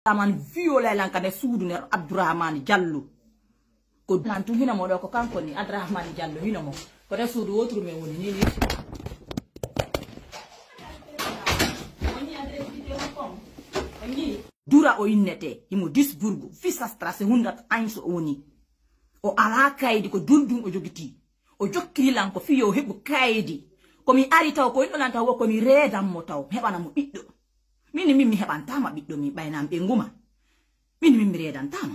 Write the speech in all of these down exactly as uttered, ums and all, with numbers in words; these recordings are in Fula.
Abdourahmane violé lan ka nder suudu nder Abdourahmane Diallo. Ko lan tun hino mo ɗo, ko kanko ni Abdourahmane Diallo hino mo. Ko nder suudu woturu men woni ni ni. Dura o innete, himo Duisburg, Fischer Strasse hundert eins o woni. O alaa kaydi, ko duldun o jogiti. O jokkiri lan ko fiyo heɓu kaydi. Ko mi ari taw ko inno lan taw ko mi reedan mo taw, mi heɓana mo ɓiɗɗo. Min, min mi heɓantaama ɓiɗɗo min, ɓaynan ɓe nguma. Min, min mi reedantaama.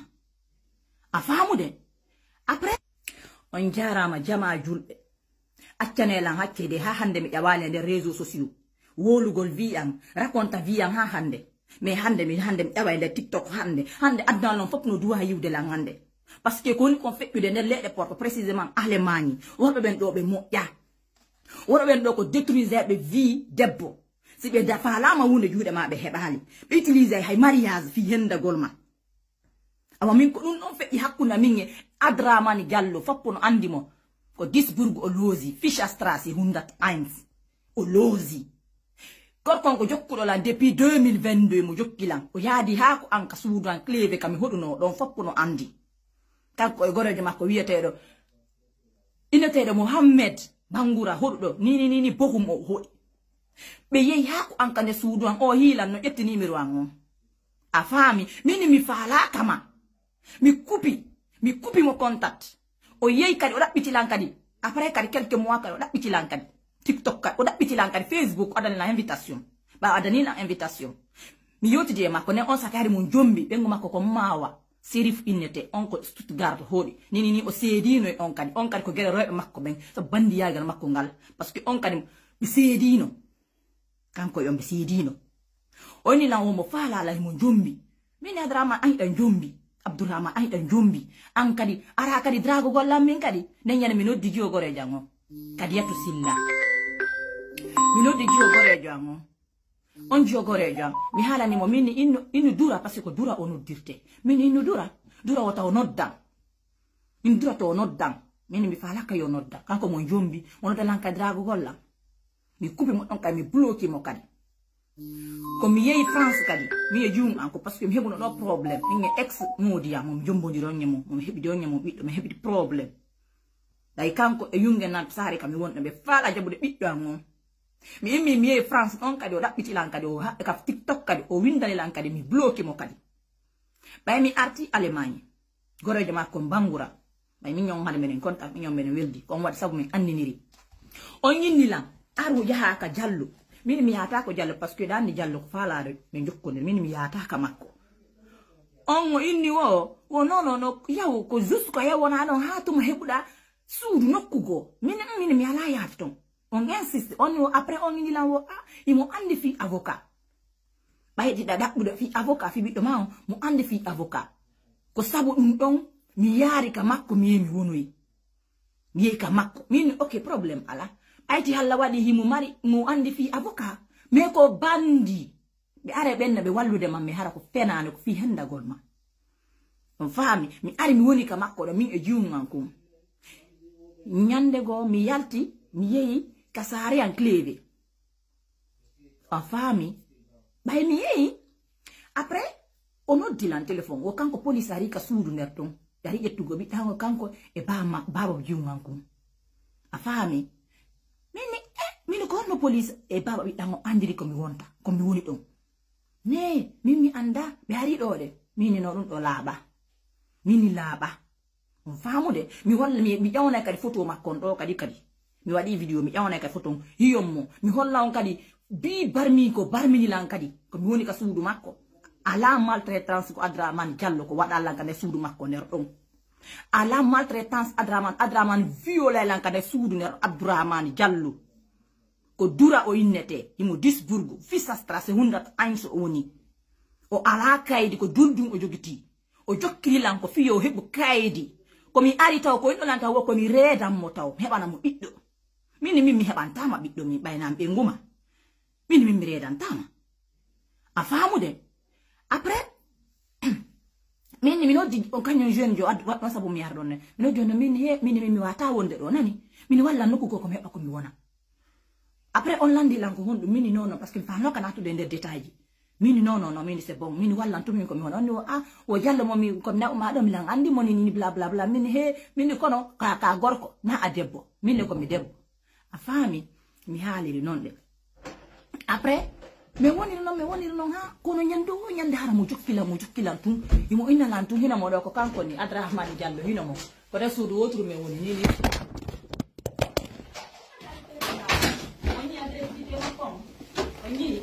A faamude? Après, on jaaraama jamaa julɓe. Accane lan hakkede haa hannde mi ƴawaali e nder réseaux sociaux. Wolugol wi an, raconta wi an haa hannde. Mais hannde mi, hannde mi ƴawa e nder TikTok hannde. Hannde aduna lan fof no duwa yiwde lan hannde. Parce que ko woni kon feƴƴude nder leeɗe porto, précisément Allemagne. Worɓe ɓen ɗo ɓe moƴƴa. Worɓe ɓen ɗo ko détruiseɓe vie debbo. Si ɓe da-, faalaama wonde juuɗe ma ɓe heɓaali. Ɓe utilisay hay mariage fii hendagol ma. Awa min ko ɗum ɗon feƴƴi hakkunde min e Adramani Diallo, foppo no anndi mo. Ko Duisburg o loosi, Fischer Strasse hundert eins. O loosi. Gorko on ko jokkuɗo lan depuis deux mille vingt-deux, mo jokki lan. O yaadi haa ko an ka suudu an clé ka mi hoɗunoo ɗon, foppo no anndi. Kanko e goreejo makko wiyeteeɗo, inneteeɗo Mohammed Bangura hoɗuɗo. Ni, ni, ni, ni, bohum o hoɗi. Ɓe yehi haa ko an ka nder suudu an, o hiilan no ƴetti numéro an on. A faami? Min mi faalaaka ma. Mi kupi. Mi kupi mo contact. O yehi kadi, o ɗaɓɓiti lan kadi. Après kadi quelques mois kadi, o ɗaɓɓiti lan kadi. TikTok kadi, o ɗaɓɓiti lan kadi. Facebook, o adani lan invitation. Ɓaawo adani lan invitation. Mi yewtidi e makko, nden on saka hari mo jombi, ɓengu makko ko Maawa. Serif innete, on ko Stuttgart hoɗi. Ni, ni, ni, o seedino e on kadi. On kadi ko gere rewɓe makko ɓen. So bandiyaagal makko ngal. Parce que on kadi ɓe seedino. Kanko e on ɓe seedino. O inni lan o mo faalaala himo jombi. Min Adrama an hiɗa jombi. Abdourahman an hiɗa jombi. An kadi, ara kadi dragogol lan min kadi. Nden ñande mi noddi jiyo goreejo an on. Kadiyatu Silla. Mi noddi jiyo goreejo an on. On jiyo goreejo an. Mi haalani mo min innu, innu Dura, parce que ko Dura o noddirte. Min innu Dura. Dura wota o noddan. Min Dura to o noddan. Min mi faalaka yo nodda. Kanko mo jombi. Mo nodda lan kadi dragogol lan. Mi kupi mo ɗon kadi, mi bloki mo kadi. Ko mi yehi France kadi. Mi e juum an ko parce que mi heɓuno ɗo problème. Min e ex modi an, mo mi jombodiri on e mo. Mo mi heɓidi on e mo ɓiɗɗo. Mi heɓidi problème. Ɗay kanko e yunge nan saare kam mi wonɗo ɓe faala jaɓude ɓiɗɗo an on. Mi immi mi yehi France ɗon kadi o ɗaɓɓiti lan kadi o haɓɓe ka TikTok kadi o windani lan kadi mi bloki mo kadi. Ɓay mi arti Allemagne. Goreejo makko Bangura. Ɓay min ñon hade menen contact, min ñon menen weldi. Ko on waɗi sabu min anndiniri. On inni lan, aru yaha ka Jallo. Min mi yahata ko Jallo parce que ɗa anndi Jallo ko faalaade ɓe jokkondir. Min mi yahata ka makko. On o inni wo, wo non, non, non, yahu ko juste ko yahu wona ɗon haa tuma heɓuɗa suudu nokku goo. Min, min mi alaa yaade ton. On insiste, on o après on inni lan wo, ah, imo anndi fii avocat. Ɓaydi ɗa ɗaɓɓuɗo fii avocat, fii ɓiɗɗo ma on, mo anndi fii avocat. Ko sabu ɗum ɗon, mi yaari ka makko, mi yehi mi wonoyi. Mi yehi ka makko. Min, ok, problème alaa. Ɓayti halla waɗi himo mari, mo anndi fii avocat. Mais ko bandi. Ɓe are ɓenna ɓe wallude man, mi hara ko fenaande, ko fii hendagol ma. On faami, mi ari mi woni ka makko ɗo, min e juungan kun. Ñande goo mi yalti, mi yehi ka saare an Clévé. A faami? Ɓay mi yehi. Après, o noddi lan téléphone. Wo kanko police ari ka suudu nder ton. Ɓe ari ƴettugo ɓiɗɗo an o kanko e ba ma-, baaba juungan kun. A faami? Min ni, eh, min ko honno police e baaba ɓiɗɗo an o andiri ko mi wonta, ko mi woni ɗon? Ne, min mi anda, ɓe ari ɗo de. Min ni no ɗum ɗo laaɓa. Min ni laaɓa. On faamude? Mi holla, mi, mi ƴawnay kadi photo makko on ɗo kadi, kadi. Mi waɗi vidéo, mi ƴawnay kadi photo on. Yiyon mo. Mi holla on kadi, bi barmi ko barmini lan kadi. Ko mi woni ka suudu makko. Ala maltraitance ko Adraman Diallo ko waɗa lan ka nder suudu makko nder ɗon. Ala maltraitance Adraman, Adraman violé lan ka nder suudu nder Abdourahmane Diallo. Ko Dura o innete, himo Duisburg, Fischer Strasse hundert eins o woni. O alaa kaydi, ko duldun o jogiti. O jokkiri lan ko fiyo o heɓu kaydi. Ko mi ari taw ko inno lan taw wo ko mi reedan mo taw, mi heɓana mo ɓiɗɗo. Min, min mi heɓantaama ɓiɗɗo min ɓaynan ɓe nguma. Min, min mi reedantaama. A faamude? Après, min, mi noddi on kañum jeune jo addu waɗɗon sabu mi yar ɗon ne. Mi noddi on no min he, min, min mi wata wonde ɗo nani. Min wallan nokku goo ko mi heɓa ko mi wona. Après on landi lan ko honɗum min non non parce que mi faano ka natude nder détail ji. Min, non, non, non, min, c'est bon. Min, wallan tum, min ko mi hono. Onni o, ah, o jallo mo, mi ko mi naɓu ma ɗo, mi lan andi mo ni, ni, bla, bla, bla. Min, he, min, kono ka, ka gorko, na a debbo. Min, ko mi debbo. A faami? Mi haaliri non de. Après, mi woniri non, mi woniri non ha, kono ñande o ñande hara mo jokkilan, mo jokkilan tun. Imo inna lan tun, hina mo ɗo ko kanko ni, Adrahmani Jallo, hina mo. Ko ɗe suudu woturu mi woni ni, ni. On ñande video kon. On ñi.